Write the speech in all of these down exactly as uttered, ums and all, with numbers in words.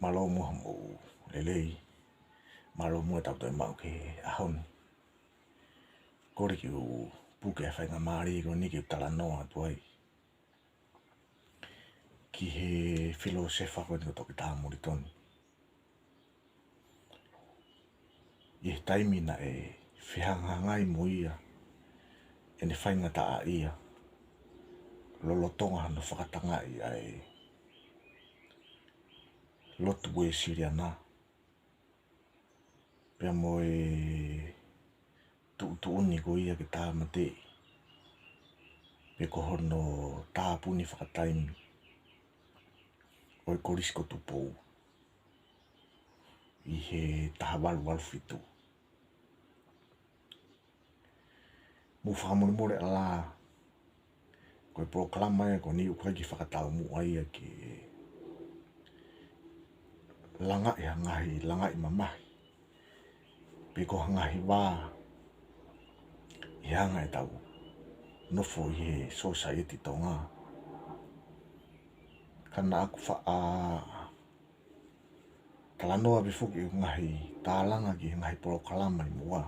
Mālō muʻa hoʻomou lelei, mālō muʻa ʻetau toe maʻu ki he ʻaho ni. Kole ke u puke ʻa e faingamālie ko eni ke u talanoa atu ai ki he filōsefa ko eni ko Toketā Molitoni. ʻI he taimi naʻe fehangahangai mo ia ʻene faingataʻaʻia, lolotonga hono fakatangaʻi ʻa e lotu Uēsiliana, pea mo e tuʻutuʻuni ko ia ke tāmateʻi, pe ko hono tāpuni fakataimi, ʻo e Kolisi ko Tupou ʻi he taha valu valu fitu. Mou fakamolemole ʻalā, ko e polokalama ia ko eni ʻoku ʻikai ke fakataumuʻa ia ke langaʻi ha ngaahi langaʻi mamahi, pe ko ha ngaahi vā ʻi he anga ʻetau nofo ʻi he sōsaieti Tonga. Ka naʻa ku faʻa talanoa pē foki ʻi he ngaahi tālanga ki he ngaahi polokalama ʻi muʻa,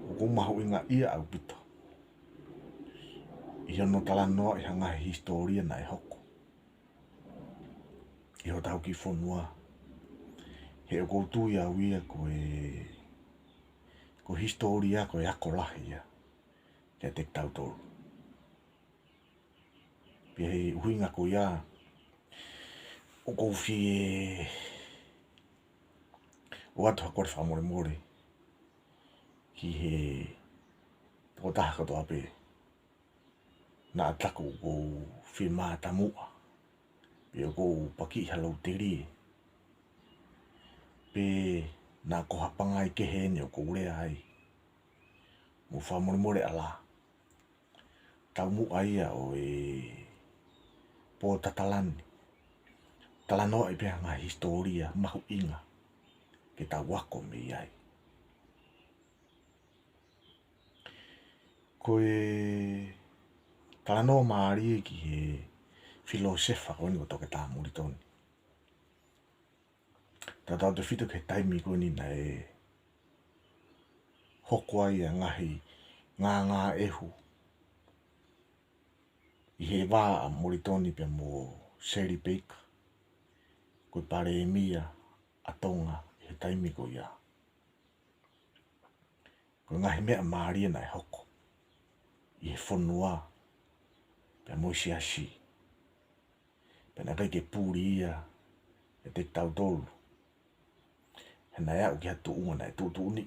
ʻoku mahuʻinga ia ʻaupito ʻi hono talanoaʻi ha ngaahi hisitōlia naʻe hoko ʻi hotau kiʻi fonua. He ʻoku ou tui au ia ko e, ko e hisitōlia ko e ako lahi ia kiate kitautolu. Pea ʻi he ʻuhinga ko ia, ʻoku ou fie ʻoatu ha kole fakamolemole ki he tokotaha kotoa pē naʻa taku ʻoku ou fie mātamuʻa, pe ʻoku ou pakiʻi ha loutelie, pe naʻa ko ha pangai kehe eni ʻoku ou lea ai. Mou fakamolemole ʻalā. Taumuʻa ia ʻo e pōtatalani, talanoaʻi pē ha ngaahi hisitōlia mahuʻinga ke tau ako mei ai. Ko e talanoa mālie ki he filōsefa ko eni ko Toketā Molitoni. Tautautefito ki he taimi ko eni naʻe hoko ai ʻa e ngaahi ngāngāʻehu ʻi he vā ʻa Molitoni pea mo Seli Peika, ko e palēmia ʻa Tonga ʻi he taimi ko ia. Ko e ngaahi meʻa mālie naʻe hoko ʻi he fonua pea mo e siasi. Pea naʻe ʻikai ke puli ia ʻiate kitautolu. He naʻe aʻu ki ha tuʻunga naʻe tuʻutuʻuni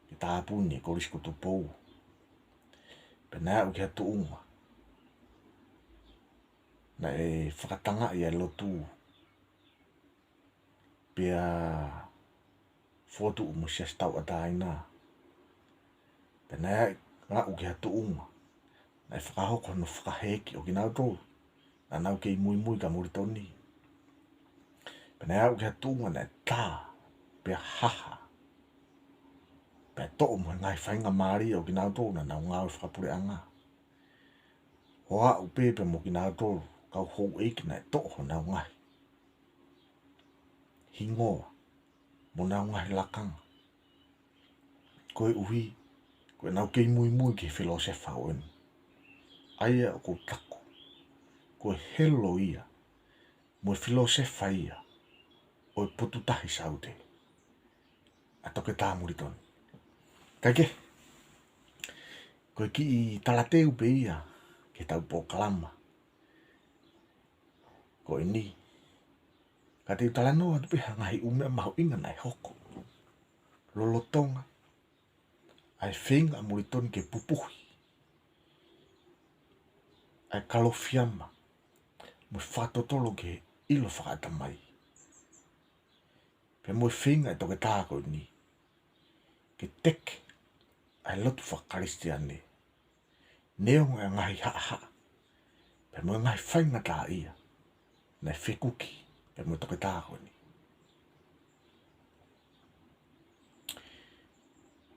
ke tāpuni e Kolisi ko Tupou. Pea naʻe aʻu ki ha tuʻunga naʻe fakatangaʻi ʻa e lotu, pea fokotuʻu mo e Siasi Tauʻatāina. Pea naʻe aʻu ki ha tuʻunga naʻe fakahoko hono fakaheeki ʻo kinautolu naʻa nau kei muimui kia Molitoni. Pea naʻe aʻu ki ha tuʻunga naʻe tā, pea haha, pea toʻo mo e ngaahi faingamālie ʻo kinautolu naʻa nau ngāue fakapuleʻanga, ʻo aʻu pē pea mo kinautolu kau houʻeiki naʻe toʻo honau ngaahi hingoa mo honau ngaahi lakanga, koeʻuhi ko ʻenau kei muimui ki he filōsefa ko eni. ʻA ia ʻoku ou taku ko e helo ia mo e filōsefa ia ʻo e Potutahi Saute, ʻa Toketā Molitoni. Kae kehe, ko e kiʻi talateu pē ia ki heʻetau polokalama ko eni, ka te u talanoa atu pē ha ngaahi ʻū meʻa mahuʻinga naʻe hoko lolotonga ʻa e feinga ʻa Molitoni ke pupuhi ʻa e kalofiama mo e fakatotolo ki he ʻilo fakaʻatamai, pea mo e feinga ʻa e toketā ko eni ke teke ʻa e lotu faka-Kalisitiane, neongo ʻa e ngaahi haʻahaʻa pea mo e ngaahi faingataʻaʻia naʻe fekuki pea mo e toketā ko eni.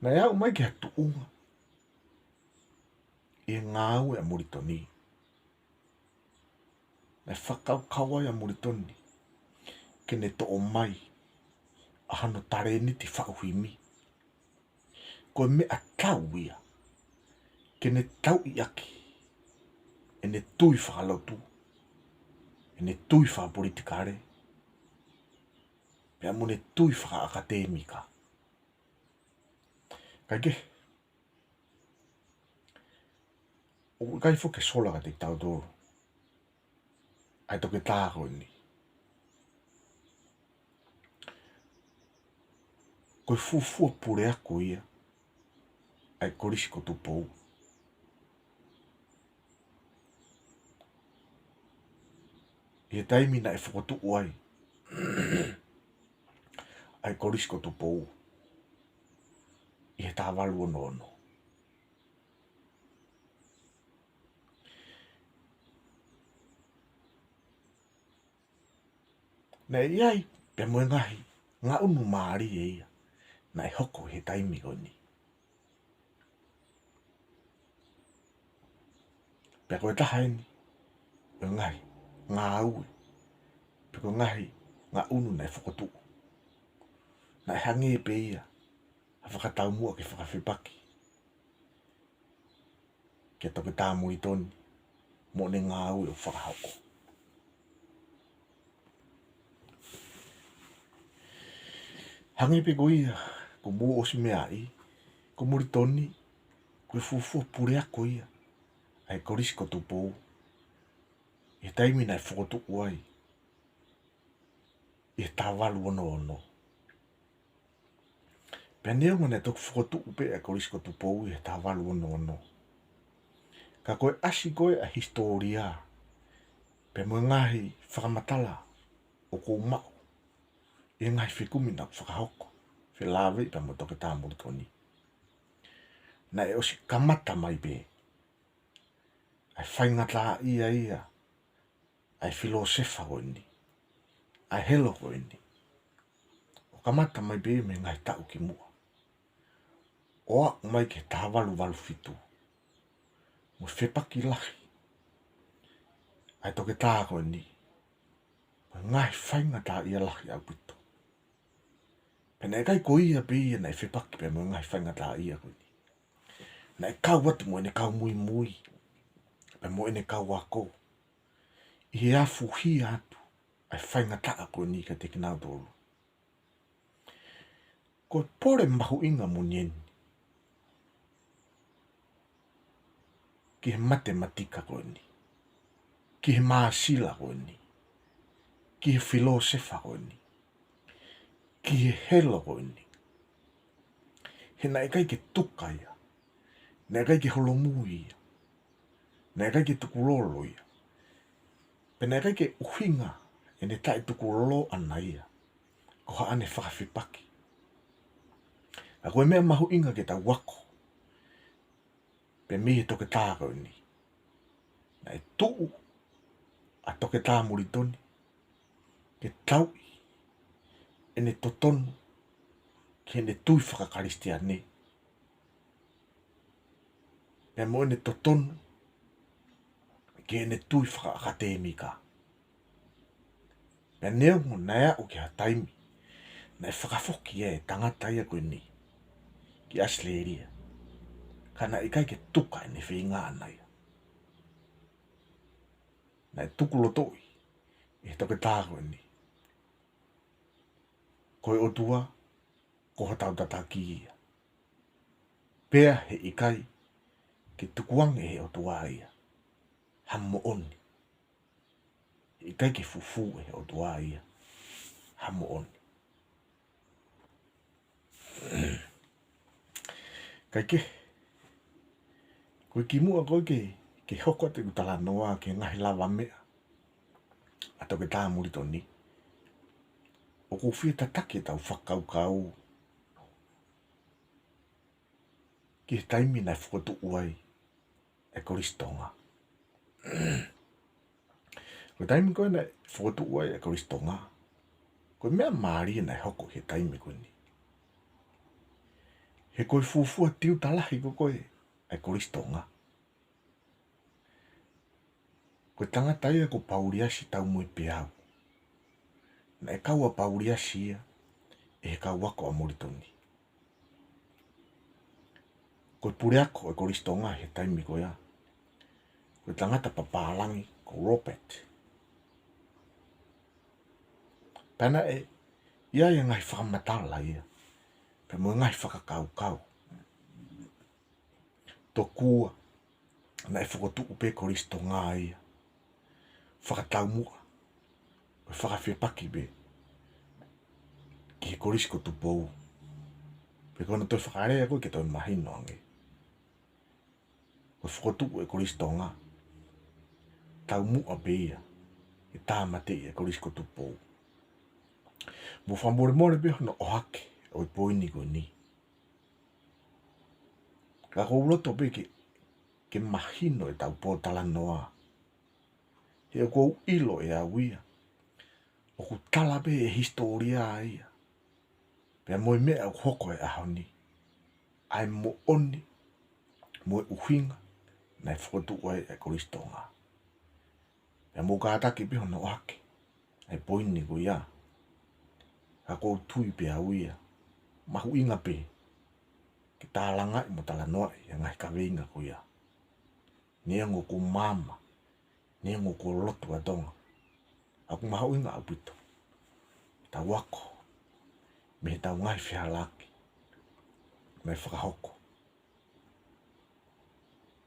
Naʻe aʻu mai ki ha tuʻunga ʻi he ngāue ʻa Molitoni, naʻe fakakaukau ai ʻa Molitoni ke ne toʻo mai ʻa hono talēniti faʻu himi. Ko e meʻatau ia ke ne tauʻi ʻaki ʻene tui fakalotu, ʻene tui fakapolitikale, pea mo ʻene tui fakaʻakatēmika. Kae kehe, ʻoku ʻikai foki ke sola kiate kitautolu ʻa e toketā ko eni. Ko e fuofua puleako ia ʻa e Kolisi ko Tupou ʻi he taimi naʻe fokotuʻu ai ʻa e Kolisi ko Tupou ʻi he taha valu ono ono. Naʻe ʻi ai pea mo e ngaahi ngaʻunu mālie ia naʻe hoko he taimi ko eni. Pea ko e taha eni ʻo e ngaahi ngāue, pe ko e ngaahi ngaʻunu naʻe fokotuʻu, naʻe hangē pē ia ha fakataumuʻa ke fakafepaki kia Toketā Molitoni mo ʻene ngāue ʻoku fakahoko. Hangē pē ko ia kuo mou ʻosi meaʻi, ko Molitoni, ko e fuofua puleako ia ʻa e Kolisi ko Tupou ʻi he taimi naʻe fokotuʻu ai ʻi he taha valu ono ono. Pea neongo naʻe toki fokotuʻu pē ʻa e Kolisi ko Tupou ʻi he taha valu ono ono, ka ko e ʻasi ko ē ʻa e hisitōlia pea mo e ngaahi fakamatala ʻoku ou maʻu ʻi he ngaahi fekumi naʻe fakahoko felāveʻi pea mo Toketā Molitoni, naʻe ʻosi kamata mai pē ʻa e faingataʻaʻia ia ʻa e filōsefa ko eni, ʻa e helo ko eni, ʻo kamata mai pē mei he ngaahi taʻu kimuʻa, ʻo aʻu mai ki he taha valu valu fitu, mo e fepaki lahi ʻa e toketā ko eni mo e ngaahi faingataʻaʻia lahi ʻaupito. Pea naʻe ʻikai ko ia pē ia naʻe fepaki pea mo e ngaahi faingataʻaʻia ko eni. Naʻe kau atu mo ʻene kau muimui pea mo ʻene kau ako ʻi he afuhia atu ʻa e faingataʻa ko eni kiate kinautolu. Ko e pole mahuʻinga moʻoni eni ki he matematika ko eni, ki he māsila ko eni, ki he filōsefa ko eni, ki he helo ko eni. He naʻe ʻikai ke tuka ia, naʻe ʻikai ke holomui ia, naʻe ʻikai ke tukulolo ia, pea naʻe ʻikai ke ʻuhinga ʻene taʻetukulolo ʻana ia ko haʻane fakafepaki. Ka ko e meʻa mahuʻinga ke tau ako pē mei he toketā ko eni, naʻe tuʻu ʻa Toketā Molitoni ke tauʻi ʻene totonu ki heʻene tui fakakalisitiane, pea mo ʻene totonu ki heʻene tui fakaʻakatēmika. Pea neongo naʻe aʻu ki ha taimi naʻe fakafoki e tangata ia ko eni ki ʻAositelēlia, ka naʻe ʻikai ke tuka ʻene feinga ʻana ia. Naʻe tukulotoʻi ʻe he toketā ko eni, ko e ʻOtua ko hotau tataki ia. Pea he ʻikai ke tukuange ʻe he ʻOtua ia ha moʻoni, he ʻikai ke fufū ʻe he ʻOtua ia ha moʻoni. Kae kehe, ko e kimuʻa ko ē ke, ke hoko atu ʻeku talanoa ki he ngaahi lavameʻa ʻa Toketā Molitoni, ʻoku ou fie tataki ʻetau fakakaukau ki he taimi naʻe fokotuʻu ai e Kolisi Tonga. Ko e taimi ko ē naʻe fokotuʻu ai e Kolisi Tonga, ko e meʻa mālie naʻe hoko he taimi ko eni. He ko e fuofua tiuta lahi ko ē ʻa e Kolisi Tonga, ko e tangata ia ko Pauliasi Taumoepeau. Naʻe kau ʻa Pauliasi ia ʻe he kau ako ʻa Molitoni. Ko e puleako ʻo e Kolisi Tonga he taimi ko ia, ko e tangata papālangi ko Robert. Pea naʻe ʻi ai e ngaahi fakamatala ia, pea mo e ngaahi fakakaukau. Tokua naʻe fokotuʻu pē Kolisi Tonga ia fakataumuʻa, ko e fakafepaki pē ki he Kolisi ko Tupou. Pea ko hono toe fakalea ko ē ke toe mahino ange, ko e fokotuʻu e Kolisi Tonga taumuʻa pē ia ke tāmateʻi e Kolisi ko Tupou. Mou fakamolemole pē hono ʻohake ʻo e poini ko eni. Ka ʻoku ou loto pē ke, ke mahino ʻetau pōtalanoa. He ʻoku ou ʻilo ʻe au ia ʻoku tala pē ʻe he hisitōlia ia, pea mo e meʻa ʻoku hoko he ʻaho ni, ʻa e moʻoni mo e ʻuhinga naʻe fokotuʻu ai e Kolisi Tonga. Pea mou kātaki pē hono ʻohake ʻa e poini ko ia. Ka ʻoku ou tui pē au ia, mahuʻinga pē ke tālangaʻi mo talanoaʻi ʻa e ngaahi kaveinga ko ia. Neongo ʻoku maama, neongo ʻoku lotu ʻa Tonga, ʻoku mahuʻinga ʻaupito ʻetau ako mei heʻetau ngaahi fehālaaki naʻe fakahoko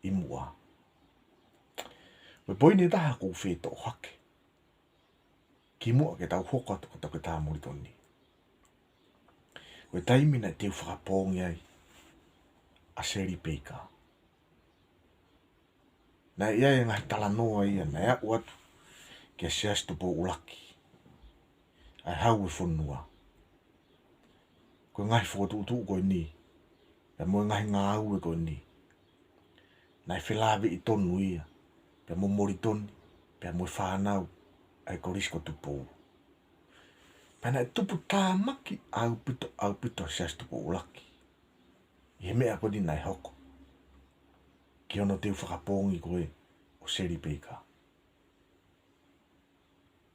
ʻi muʻa. Ko e poini ʻe taha ʻoku ou fie toʻo hake kimuʻa ke tau hoko atu ko Toketā Molitoni, ko e taimi naʻe teu fakapoongi ai ʻa Seli Peika. Naʻe ʻi ai e ngaahi talanoa ia naʻe aʻu atu kia Siaosi Tupou ʻUluaki, ʻa e Hau ʻo e Fonua. Ko e ngaahi fokotuʻutuʻu ko eni, pea mo e ngaahi ngāue ko eni, naʻe felāveʻi tonu ia pea mo Molitoni, pea mo e fānau ʻa e Kolisi ko Tupou. Pea naʻe tuputāmaki ʻaupito, ʻaupito ʻa Siaosi Tupou ʻUluaki ʻi he meʻa ko eni naʻe hoko ki hono teu fakapoongi ko ē ʻo Seli Peika.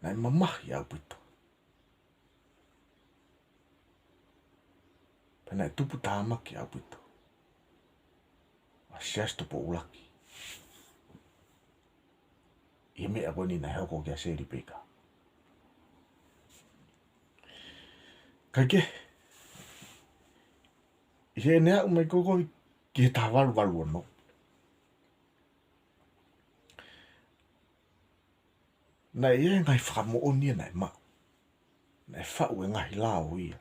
Naʻe mamahi ʻaupito, pea naʻe tuputāmaki ʻaupito ʻa Siaosi Tupou ʻUluaki ʻi he meʻa ko eni naʻe hoko kia Seli Peika. Kae kehe, ʻi heʻene aʻu mai ko ē ki he taha valu valu ono, naʻe ʻi ai e ngaahi fakamoʻoni ia naʻe maʻu. Naʻe faʻu e ngaahi lao ia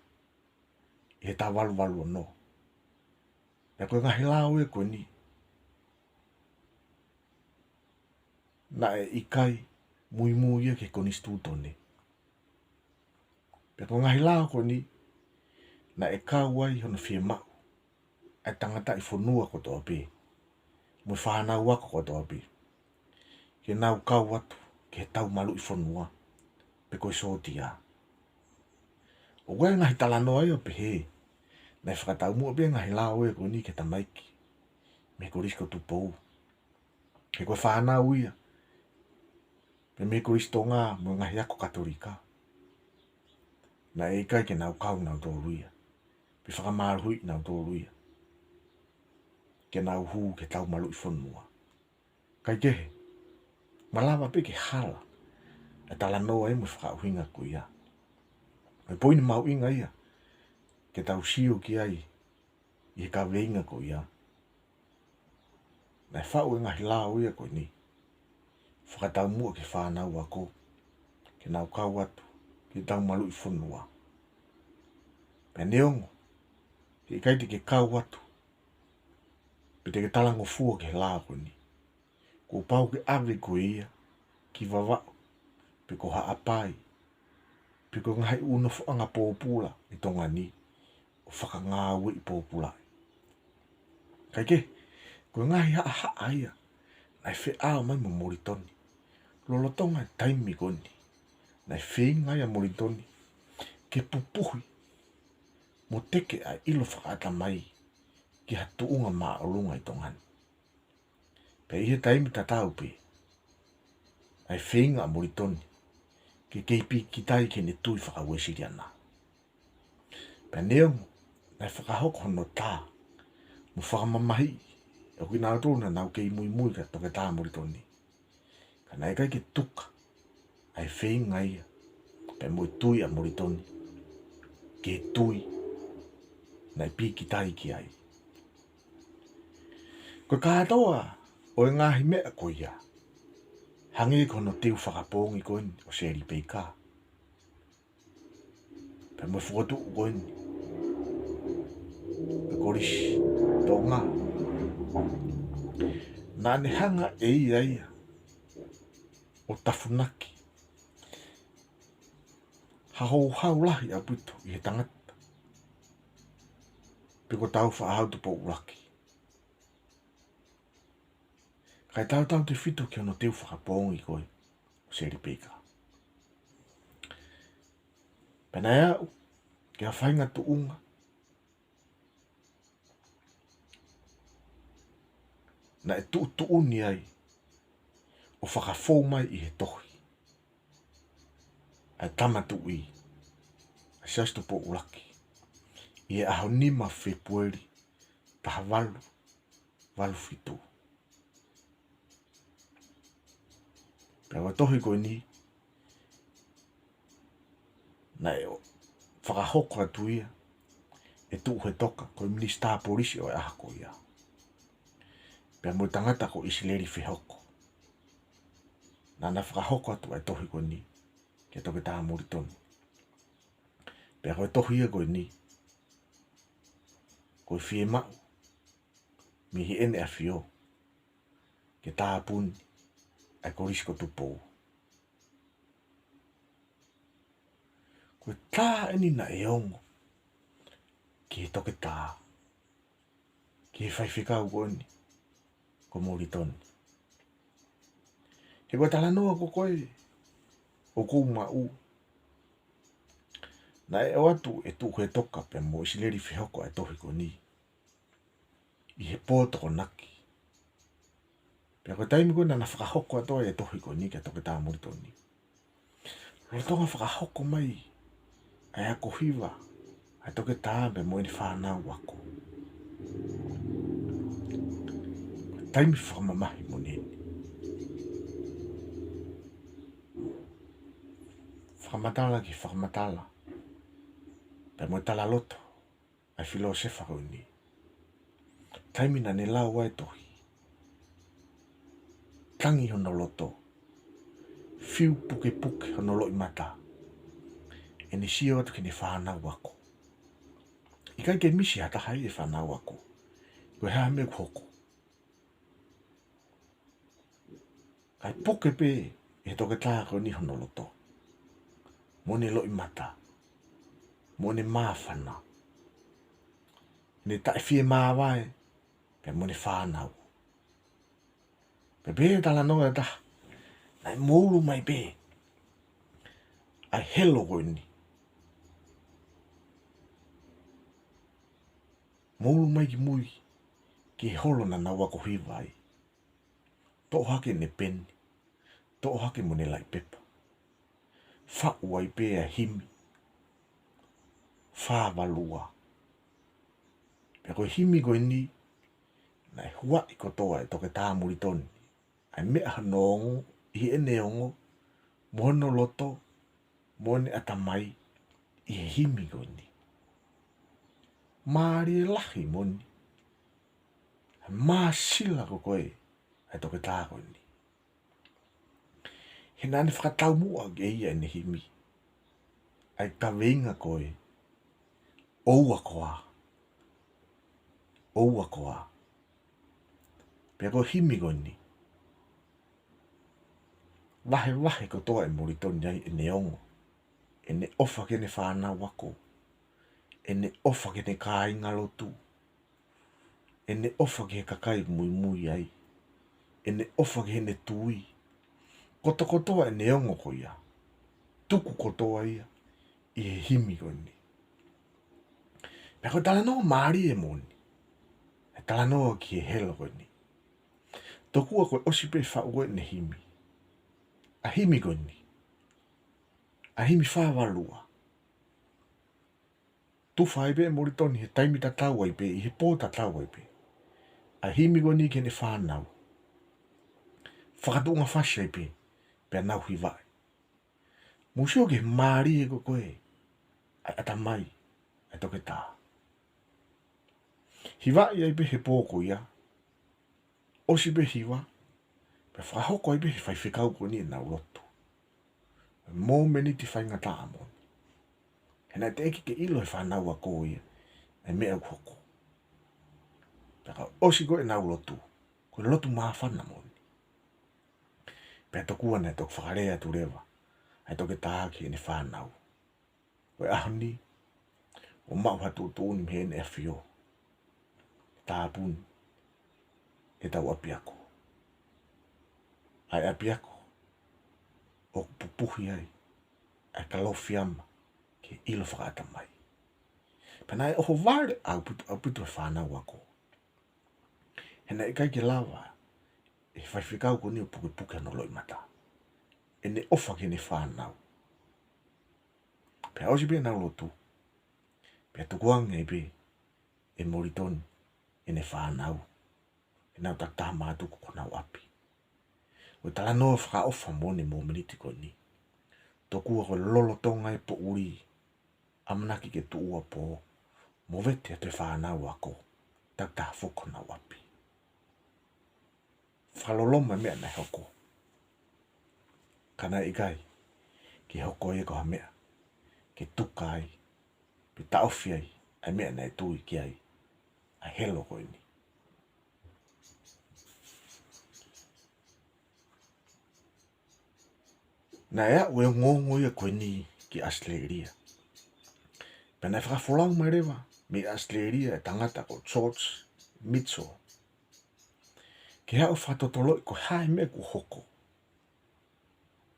ʻi he taha valu valu ono. Pea ko e ngaahi lao ia ko eni, naʻe ʻikai muimui ia ki he konisitūtone. Pea ko e ngaahi lao ko eni, naʻe kau ai hono fiemaʻu ʻa e tangataʻi fonua kotoa pē mo e fānau ako kotoa pē ke nau kau atu ki he tau maluʻi fonua, pe ko e sōtia. ʻOku ʻi ai e ngaahi talanoa ia ʻo pehē naʻe fakataumuʻa pē e ngaahi lao ia ko eni ki he tamaiki mei he Kolisi ko Tupou, he ko e fānau ia pē mei he Kolisi Tonga mo e ngaahi ako Katolika. Naʻe ʻikai ke nau kau nautolu ia, pe fakamāluhiʻi nautolu ia ke nau hū ki he tau maluʻi fonua. Kae kehe, malava pē ke hala e talanoa ia mo e fakaʻuhinga ko ia. Ko e poini mahuʻinga ia ke tau sio ki ai ʻi he kaveinga ko ia. Naʻe faʻu e ngaahi lao ia ko eni fakataumuʻa ki he fānau ako ke nau kau atu ki he tau maluʻi fonua. Pea neongo he ʻikai te ke kau atu pe te ke talangofua ki he lao ko eni, kuo pau ke ʻave koe ia ki Vavaʻu, pe ko Haʻapai, pe ko e ngaahi ʻū nofoʻanga pōpula ʻi Tonga ni, ʻo fakangāueʻi pōpulaʻi. Kae kehe, ko e ngaahi haʻahaʻa ia naʻe feʻao mai mo Molitoni lolotonga e taimi ko eni, naʻe feinga ai ʻa Molitoni ke pupuhi mo teke ʻa e ʻilo fakaʻatamai ki ha tuʻunga māʻolunga ʻi Tonga ni. Pea ʻi he taimi tatau pē, naʻe feinga ʻa Molitoni ke kei pīkitai ki heʻene tui faka-Uēsiliana. Pea neongo naʻe fakahoko hono tā mo fakamamahiʻi ʻe kinautolu naʻa nau kei muimui kia Toketā Molitoni, ka naʻe ʻikai ke tuka ʻa e feinga ia pea mo e tui ʻa Molitoni ki he tui naʻe pīkitai ki ai. Ko e kātoa ʻo e ngaahi meʻa ko ia, hangē ko hono teu fakapoongi ko eni ʻo Seli Peika, pea mo e fokotuʻu ko eni ʻa e Kolisi Tonga, naʻa ne hanga ʻe ia ia ʻo tafunaki ha houhau lahi ʻaupito ʻi he tangata, pe ko Tāufaʻāhau Tupou ʻUluaki, kae tautautefito ki hono teu fakapoongi ko ē ʻo Seli Peika. Pea naʻe aʻu ki ha faʻahinga tuʻunga naʻe tuʻutuʻuni ai ʻo fakafou mai ʻi he tohi ʻa e Tama Tuʻi ʻa Siaosi Tupou ʻUluaki ʻi he ʻaho nima Fēpueli taha valu valu fitu. Pea ko e tohi ko eni naʻe fakahoko atu ia ʻe Tuʻuhetoka, ko e Minisitā Polisi ʻo e ʻaho ko ia, pea mo e tangata ko ʻIsileli Fehoko. Naʻa na fakahoko atu ʻa e tohi ko eni kia Toketā Molitoni. Pea ko e tohi ia ko eni, ko e fiemaʻu mei heʻene ʻAfio ke tāpuni ʻa e Kolisi ko Tupou. Ko e tā eni naʻe ongo ki he toketā, ki he faifekau ko eni ko Molitoni. He ko e talanoa ko ē ʻoku ou maʻu, naʻe ʻoatu ʻe Tuʻuhetoka pea mo ʻIsileli Fehoko ʻa e tohi ko eni ʻi he pō Tokonaki. Pea ko e taimi ko ē naʻa na fakahoko atu ai e tohi ko eni kia Toketā Molitoni, lolotonga fakahoko mai ʻa e ako hiva ʻa e toketā pea mo ʻene fānau ako. Taimi fakamamahi moʻoni eni. Fakamatala ki he fakamatala pea mo e talaloto ʻa e filōsefa ko eni. Taimi naʻa ne lau ai e tohi, tangi hono loto, fiu pukepuke hono loʻimata, ʻene sio atu ki heʻene fānau ako. ʻIkai ke misi ha taha ia ʻi he fānau ako, ko e hā e meʻa ʻoku hoko. Kae puke pē ʻe he toketā ko eni hono loto, mo ʻene loʻimata, mo ʻene māfana, ʻene taʻefiemāvae, pea mo ʻene fānau. Pea pehē ʻe he talanoa ʻe taha, naʻe moulu mai pē ʻa e helo ko eni, moulu mai ki mui ki he holo naʻa nau ako hiva ai. Toʻo hake ʻene peni, toʻo hake mo ʻene laʻi pepa, faʻu ai pē ʻa e himi fā valu ua. Pea ko e himi ko eni, naʻe huaʻi kotoa ʻe Toketā Molitoni ʻa e meʻa hono ongo, ʻi heʻene ongo, mo hono loto, mo ʻene ʻatamai, ʻi he himi ko eni. Mālie lahi moʻoni ʻa e māsila ko ē ʻa e toketā ko eni. He naʻa ne fakataumuʻa ki ai ʻene himi ʻa e kaveinga ko ē, ʻoua koā, ʻoua koā. Pea ko e himi ko eni, vahevahe kotoa ʻe Molitoni ai ʻene ongo, ʻene ʻofa ki heʻene fānau ako, ʻene ʻofa ki heʻene kāingalotu, ʻene ʻofa ki he kakai muimui ai, ʻene ʻofa ki heʻene tui. Kotokotoa ʻene ongo ko ia, tuku kotoa ia ʻi he himi ko eni. Pea ko e talanoa mālie moʻoni ʻa e talanoa ki he helo ko eni. Tokua ko e ʻosi pē faʻu ʻene himi, ʻa e himi ko eni, ʻa e himi fā valu ua. Tufa ai pē ʻe Molitoni he taimi tatau ai pē, ʻi he pō tatau ai pē, ʻa e himi ko eni ki heʻene fānau. Fakatuʻunga fasi ai pē, pea nau hivaʻi. Mou sio ki he mālie ko ē ʻa e ʻatamai ʻa e toketā. Hivaʻi ai pē he pō ko ia, ʻosi pē hiva, pea fakahoko ai pē he faifekau ko eni ʻenau lotu. Mōmeniti faingataʻa moʻoni. He naʻe teʻeki ke ʻilo he fānau ako ia ʻa e meʻa ʻoku hoko. Pea ka ʻosi ko ē ʻenau lotu, ko e lotu māfana moʻoni. Pea tokua naʻe toki fakalea atu leva ʻa e toketā ki heʻene fānau. Ko e ʻaho ni, ʻoku maʻu ha tuʻutuʻuni mei heʻene ʻAfio. Tāpuni ʻetau ʻapiako. ʻA e ʻapiako ʻoku pupuhi ai ʻa e Kalofiama ki he ʻilo fakaʻatamai. Pea naʻe ʻohovale ʻaupito, ʻaupito e fānau ako. He naʻe ʻikai ke lava ʻe he faifekau ko eni ʻo pukepuke hono loʻimata. ʻEne ʻofa ki heʻene fānau. Pea ʻosi pē ʻenau lotu, pea tukuange ai pē ʻe Molitoni ʻene fānau, ke nau takitaha mātuku ki honau ʻapi. Ko e talanoa fakaʻofa moʻoni e mōmeniti ko eni. Tokua ko e lolotonga e poʻuli, ʻamanaki ke tuʻu ʻa e pō, movete atu e fānau ako, takitaha foki ki honau ʻapi. Fakaloloma e meʻa naʻe hoko. Ka naʻe ʻikai ke hoko ia ko ha meʻa ke tuka ai, pe taʻofi ai ʻa e meʻa naʻe tui ki ai ʻa e helo ko eni. Naʻe aʻu e ongoongo ia ko eni ki ʻAositelēlia. Pea naʻe fakafolau mai leva mei ʻAositelēlia e tangata ko George Mitchell, ke haʻu ʻo fakatotoloʻi ko e hā e meʻa kuo hoko,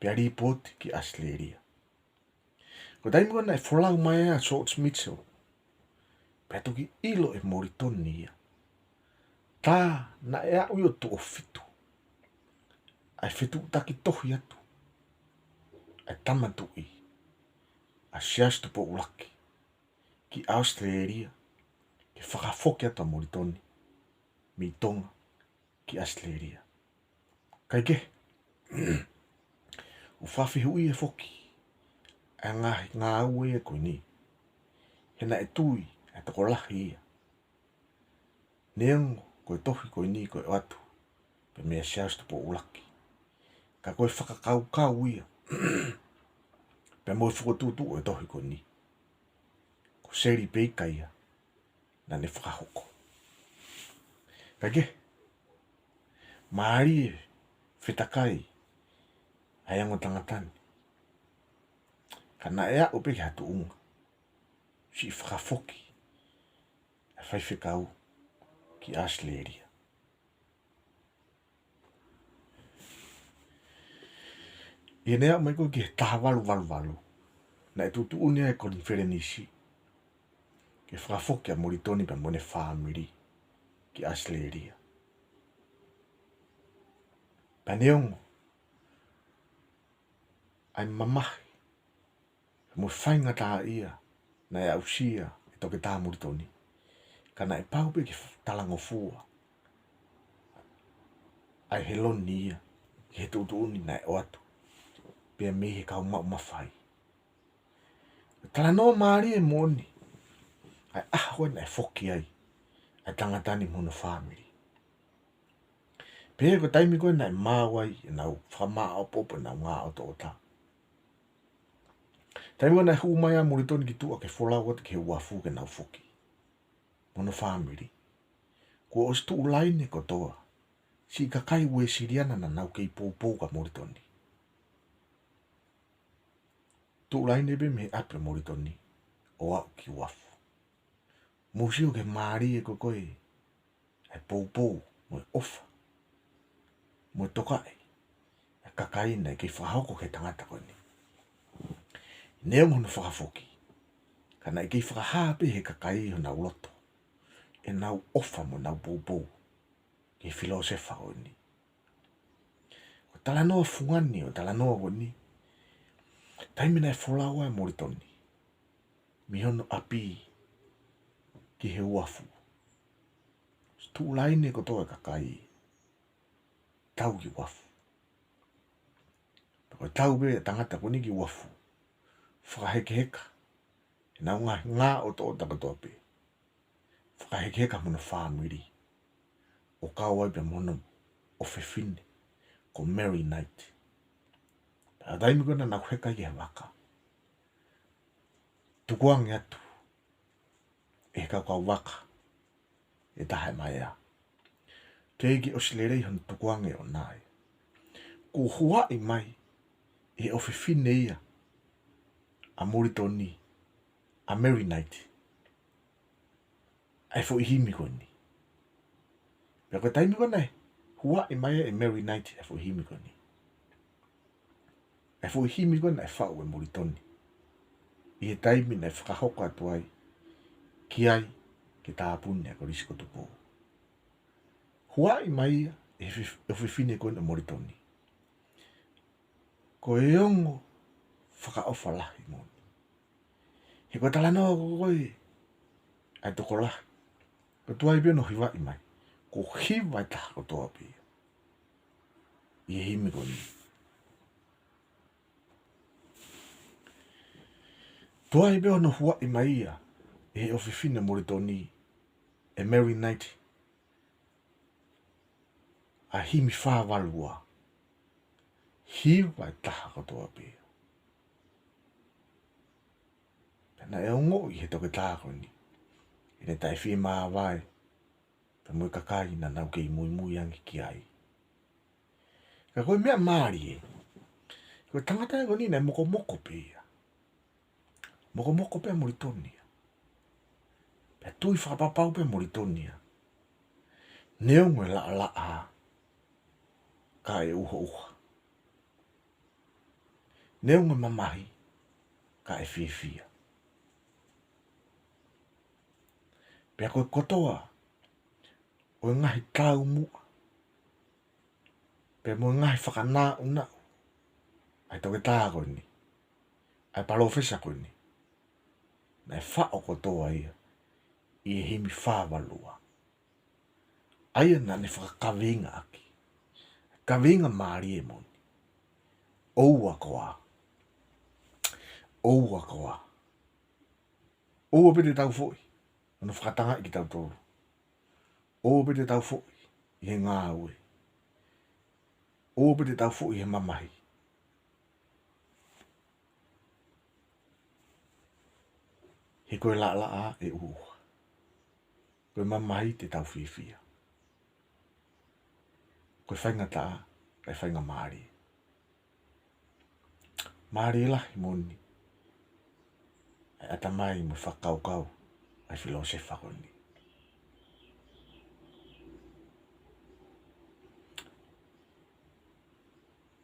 pea lipooti ki ʻAositelēlia. Ko e taimi ko ē naʻe folau mai ai ʻa George Mitchell, pea toki ʻilo ʻe Molitoni ia. Tā naʻe aʻu ia ʻo tuʻo fitu ʻa e fetuʻutaki tohi atu ʻa e Tama Tuʻi, ʻa Siaosi Tupou ʻUluaki, ki ʻAositelēlia, ke fakafoki atu ʻa Molitoni mei Tonga ki ʻAositelēlia. Kae kehe, ʻoku fakafehuʻia foki ʻa e ngaahi ngāue ia ko eni, he naʻe tui ʻa e tokolahi ia, neongo ko e tohi ko eni ko e ʻoatu pē meia Siaosi Tupou ʻUluaki, ka ko e fakakaukau ia pea mo e fokotuʻutuʻu e tohi ko eni, ko Seli Peika ia naʻa ne fakahoko. Kae kehe, mālie fetakai ʻa e ongo tangata ni. Ka naʻe aʻu pē ki ha tuʻunga, siʻi fakafoki ʻa e faifekau ki ʻAositelēlia. ʻI heʻene aʻu mai ko ē ki he taha valu valu valu, naʻe tuʻutuʻuni ai e konifelenisi ke fakafoki ʻa Molitoni pea mo ʻene fāmili ki ʻAositelēlia. Pea neongo ʻa e mamahi mo e faingataʻaʻia naʻe aʻusia ʻe Toketā Molitoni, ka naʻe pau pē ke talangofua ʻa e helo ni ia ki he tuʻutuʻuni naʻe ʻoatu pē mei he kau maʻu mafai. Talanoa mālie moʻoni ʻa e ʻaho naʻe foki ai ʻa e tangata ni mo hono fāmili. Pea ko e taimi ko ē naʻe maau ai ʻenau fakamāʻopoʻopo ʻenau ngaahi ʻotoʻota. Taimi ko ē naʻe hū mai ʻa Molitoni ki tuʻa ke folau atu ki he uafu ke nau foki mo hono fāmili, kuo ʻosi tuʻu laine kotoa siʻi kakai Uēsiliana naʻa nau kei poupou kia Molitoni. Tuʻu laine pē mei he ʻapi ʻo Molitoni ʻo aʻu ki uafu. Mou sio ki he mālie ko ē ʻa e poupou mo e ʻofa mo e tokaʻi ʻa e kakai naʻe kei fakahoko ki he tangata ko eni. Neongo hono fakafoki, ka naʻe kei fakahā pē ʻe he kakai honau loto ʻenau ʻofa mo ʻenau poupou ki he filōsefa ko eni. Ko e talanoa fungani ʻo e talanoa ko eni, Taimi naʻe folau ai ʻa Molitoni mei hono ʻapi ki he uafu, tuʻu laine kotoa e kakai, tau ki uafu. Pea ko e tau pē ʻa e tangata ko eni ki uafu, fakahekeheka ʻenau ngaahi ngāue ʻotoʻota kotoa pē. Fakahekeheka mo hono fāmili, ʻo kau ai pea mo hono ʻofefine ko Mary Knight. Pea taimi ko ē naʻa nau heka ai ki he vaka, tukuange atu ʻe he kaukau vaka ʻe taha e maea. Teʻeki ʻosi lelei hono tukuange ʻo nai, kuo huaʻi mai ʻe he ʻofefine ia ʻa Molitoni, ʻa Mary Knight, ʻa e foʻi himi ko eni. Pea ko e taimi ko ē naʻe huaʻi mai ai ʻe Mary Knight ʻa e foʻi himi ko eni, ʻa e foʻi himi ko ē naʻe faʻu ʻe Molitoni ʻi he taimi naʻe fakahoko atu ai ki ai ke tāpuni ʻa e Kolisi ko Tupou. Huaʻi mai ia ʻe he fef-, ʻofefine ko eni ʻo Molitoni. Ko e ongo fakaʻofa lahi moʻoni. He ko e talanoa ko ē ʻa e tokolahi, ko e tuai pē hono hivaʻi mai, kuo hiva e taha kotoa pē ia ʻi he himi ko eni. Tuai pē hono huaʻi mai ia ʻe he ʻofefine ʻo Molitoni, ʻe Mary Knight, ʻa e himi fā valu ua, hiva e taha kotoa pē ia. Pea naʻe ongoʻi ʻe he toketā ko eni ʻene taʻefiemāvae pea mo e kakai naʻa nau kei muimui ange ki ai. Ka ko e meʻa mālie, ko e tangata ko eni naʻe mokomoko pē ia. Mokomoko pē ʻa Molitoni ia. Pea tui fakapapau pē ʻa Molitoni ia, neongo e laʻalaʻā ka ʻe ʻuhoʻuha, neongo e mamahi ka ʻe fiefia. Pea ko e kotoa ʻo e ngaahi taumuʻa pea mo e ngaahi fakanaʻunaʻu ʻa e toketā ko eni, ʻa e palōfesa ko eni, naʻe faʻo kotoa ia ʻi he himi fā valu ua. ʻA ia naʻa ne fakakaveingaʻaki, kaveinga mālie moʻoni. ʻOua koā, ʻoua koā, ʻoua pē te tau foʻi hono fakatangaʻi kitautolu. ʻOua pē te tau foʻi ʻi he ngāue. ʻOua pē te tau foʻi ʻi he mamahi. He ko e laʻalaʻā ʻe ʻuhoʻuha, ko e mamahi te tau fiefia, ko e faingataʻa kae faingamālie. Mālie lahi moʻoni ʻa e ʻatamai mo e fakakaukau ʻa e filōsefa ko eni.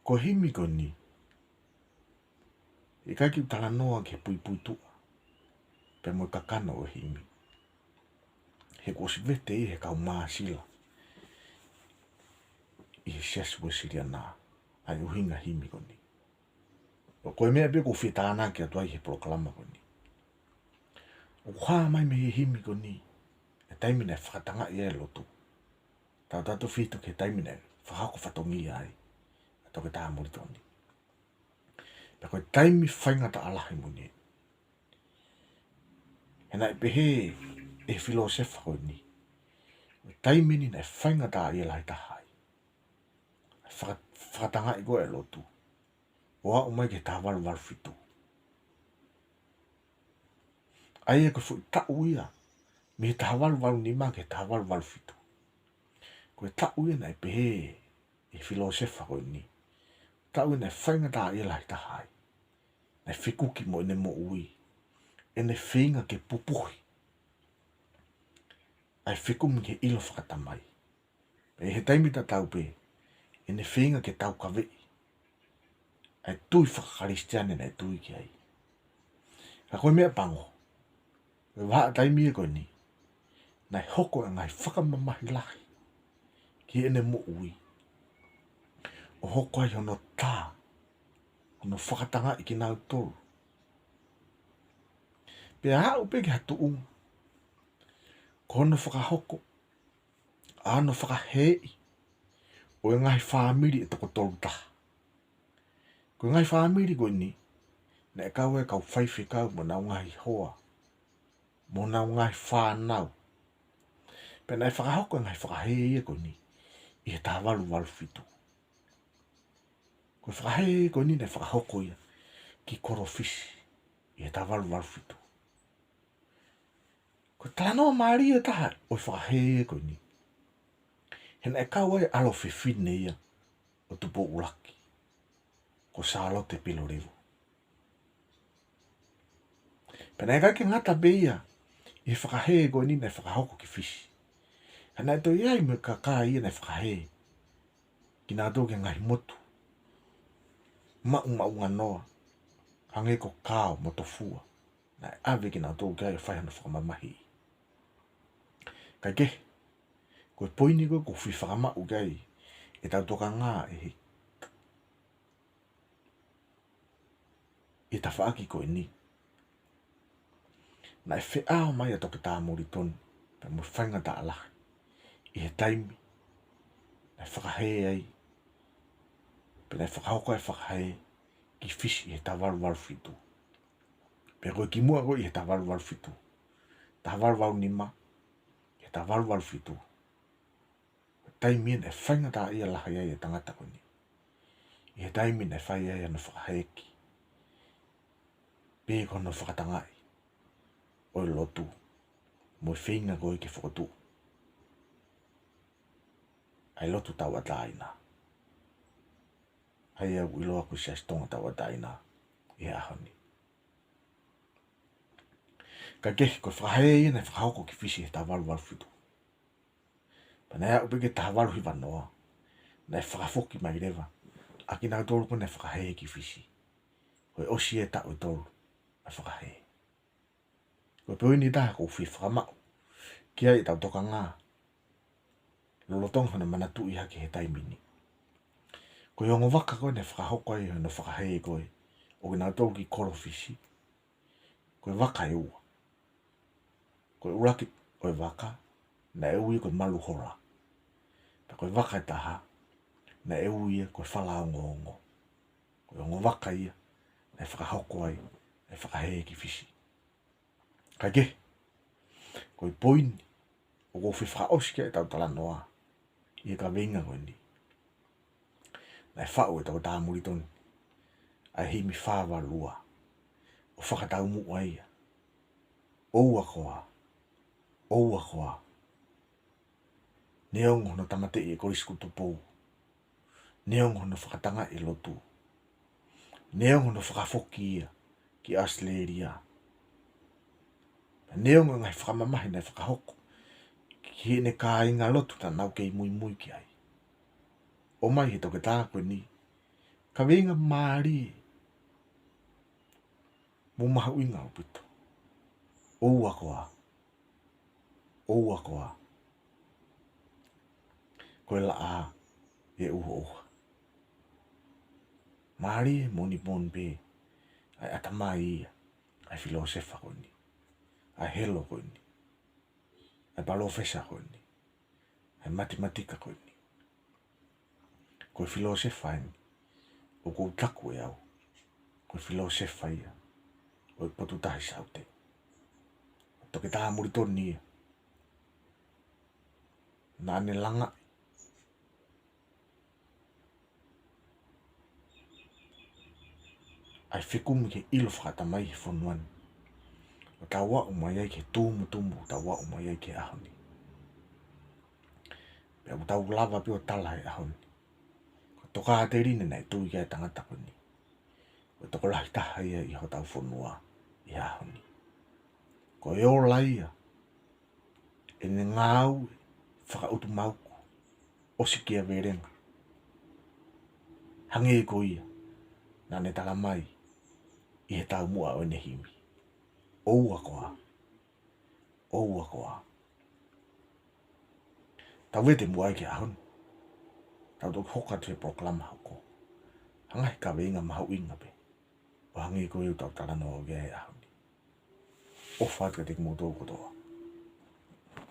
Ko e himi ko eni, ʻikai ke u talanoa ki he puipuituʻa pea mo e kakano ʻo e himi, he kuo ʻosi vete ia ʻe he kau māsila ʻi he Siasi Uēsiliana ʻa e ʻuhinga himi ko eni. ʻO ko e meʻa pē ʻoku ou fie tānaki atu ai he polokalama ko eni, ʻoku hā mai mei he himi ko eni e taimi naʻe fakatangaʻi ai e lotu, tautautefito ki he taimi naʻe fakahoko fatongia ai ʻa Toketā Molitoni. Pea ko e taimi faingataʻa lahi moʻoni ē. He naʻe pehē ʻe he filōsefa ko eni, ko e taimi eni naʻe faingataʻaʻia lahi taha ai, faka-, fakatangaʻi ko ē e lotu ʻo aʻu mai ki he taha valu valu fitu. ʻA ia ko e foʻi taʻu ia mei he taha valu valu nima ki he taha valu valu fitu, ko e taʻu ia naʻe pehē ʻe he filōsefa ko eni, taʻu ia naʻe faingataʻaʻia lahi taha ai, naʻe fekuki mo ʻene moʻui ʻene feinga ke pupuhi ʻa e fekumi ki he ʻilo fakatamai. Pea ʻi he taimi tatau pē ʻene feinga ke taukaveʻi ʻa e tui faka-Kalisitiane naʻe tui ki ai. Ka ko e meʻa pango, ko e vahaʻa taimi ia ko eni naʻe hoko e ngaahi fakamamahi lahi ki heʻene moʻui, ʻo hoko ai hono tā hono fakatangaʻi kinautolu. Pea aʻu pē ki ha tuʻunga, ko hono fakahoko ʻa hono fakaheeʻi ʻo e ngaahi fāmili ʻe toko tolu taha. Ko e ngaahi fāmili ko eni, naʻe kau ai e kau faifekau mo ʻenau ngaahi hoa, mo ʻenau ngaahi fānau. Pea naʻe fakahoko e ngaahi fakahē ia ko eni ʻi he taha valu valu fitu. Ko e fakahē ko eni naʻe fakahoko ia ki Kolo Fisi ʻi he taha valu valu fitu. Ko e talanoa mālie taha ʻo e fakahē ko eni, he naʻe kau ai e ʻalo fefine ia ʻo Tupou ʻUluaki, ko Sālote Pilolevu. Pea naʻe ʻikai ke ngata pē ia ʻi he fakahē ko eni naʻe fakahoko ki Fisi, ka naʻe toe ʻi ai mo e kakai ia naʻe fakahē kinautolu ki he ngaahi motu maʻumaʻunganoa, hangē ko Kao mo Tofua, naʻe ʻave kinautolu ki ai ʻo fai hano fakamamahiʻi. Kae kehe, ko e poini ko ē ʻoku ou fie fakamaʻu ki ai ʻetau tokanga ʻi he, ʻi he tafaʻaki ko eni, naʻe feʻao mai ʻa Toketā Molitoni pea mo e faingataʻa lahi ʻi he taimi naʻe fakahē ai, pe naʻe fakahoko ai e fakahē ki Fisi ʻi he taha valu valu fitu. Pea ko e kimuʻa ko ē ʻi he taha valu valu fitu, taha valu valu nima, ʻi he taha valu valu fitu, ko e taimi ia naʻe faingataʻaʻia lahi ai e tangata ko eni ʻi he taimi naʻe fai ai hano fakahēʻi, pe ko hono fakatangaʻi ʻo e lotu mo e feinga ko ē ke fokotuʻu ʻa e lotu tauʻatāina, ʻa ia ʻoku ʻiloa ko e Siasi Tonga Tauʻatāina ʻi he ʻaho ni. Kae kehe, ko e fakahē ia naʻe fakahoko ki Fisi he taha valu valu fitu. Pea naʻe aʻu pē ki he taha valu hiva noa, naʻe fakafoki mai leva ʻa kinautolu ko ē naʻe fakahē ki Fisi. Ko e ʻosi e taʻu ʻe tolu ʻa e fakahē. Ko e poini ʻe taha ʻoku ou fie fakamaʻu ki ai ʻetau tokanga lolotonga hono manatuʻi hake he taimi ni, ko e ongo vaka ko ē naʻe fakahoko ai hono fakahē ko ē ʻo kinautolu ki Kolo Fisi, ko e vaka ʻe ua. Ko e ʻuluaki ʻo e vaka naʻe ui ko e Maluhola. Pea ko e vaka ʻe taha naʻe ui ia ko e Falaongoongo. Ko e ongo vaka ia naʻe fakahoko ai e fakahē ki Fisi. Kae kehe, ko e poini ʻoku ou fie fakaʻosi ki ai ʻetau talanoa ʻi he kaveinga ko eni, naʻe faʻu ʻe Toketā Molitoni ʻa e himi fā valu ua ʻo fakataumuʻa ia: ʻOua koā, ʻoua koā, neongo hono tāmateʻi ʻe Kolisi ko Tupou, neongo hono fakatangaʻi e lotu, neongo hono fakafoki ia ki ʻAositelēlia, neongo e ngaahi fakamamahi naʻe fakahoko ki heʻene kāingalotu naʻa nau kei muimui ki ai, ʻomai he toketā ko eni kaveinga mālie mo mahuʻinga ʻaupito: ʻOua koā, ʻoua koā, ko e laʻā ʻe ʻuhoʻuha. Mālie moʻoni moʻoni pē ʻa e ʻatamai ia ʻa e filōsefa ko eni, ʻa e helo ko eni, ʻa e palōfesa ko eni, ʻa e matematika ko eni. Ko e filōsefa eni ʻoku ou taku ʻe au, ko e filōsefa ia ʻo e Potutahi Saute. Toketā Molitoni ia naʻa ne langa ʻa e fekumi ke ʻilo fakaʻatamai he fonua ni, ʻo tau aʻu mai ai ki he tumutumu ʻoku tau aʻu mai ai ki he ʻaho ni. Pea ʻoku tau lava pē ʻo tala he ʻaho ni, ko e tokāteline naʻe tui ki ai e tangata ko eni, ko e tokolahi taha ia ʻi hotau fonua ʻi he ʻaho ni. Ko e ola ia ʻene ngāue fakaʻutumauku, ʻosikiavelenga, hangē ko ia naʻa ne tala mai ʻi he taumuʻa ʻo ʻene himi: ʻOua koā, ʻoua koā. Tau vete muʻa ai ki he ʻaho ni, tau toki hoko atu he polokalama hoko. ha ngaahi kaveinga mahuʻinga pē, ʻo hangē ko ia ʻoku tau talanoa ki ai he ʻaho ni. ʻOfa atu kiate kimoutolu kotoa.